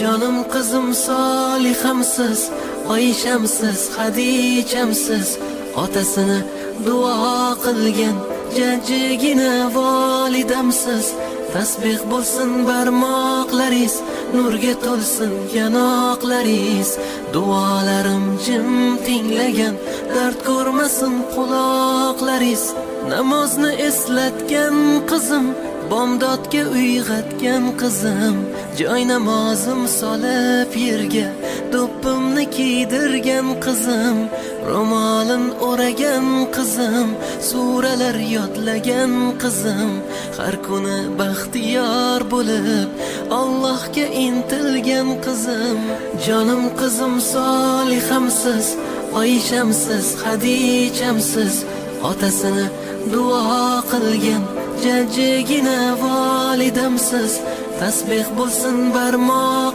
Jonim qizim, solihamsiz, Oyshamsiz, Hadichamsiz. Otasini duo qilgan jajjigina volidamsiz. Tasbeh bo'lsin barmoqlaringiz, nurga to'lsin yanoqlaringiz. Duolarim jim tinglagan, dard ko'rmasin quloqlaringiz. Namozni eslatgan qizim, bomdodga uyg'otgan qizim, joy namozim solib yerga do'ppimni kiydirgan qizim, ro'molin o'ragan qizim, suralar yodlagan qizim, har kuni baxtiyor bo'lib Allohga intilgan qizim. Jonim qizim, solihamsiz, Oyshamsiz, Hadichamsiz. Otasini duo qilgan jajjigina volidamsiz. Tasbeh bo'lsin barmoqlar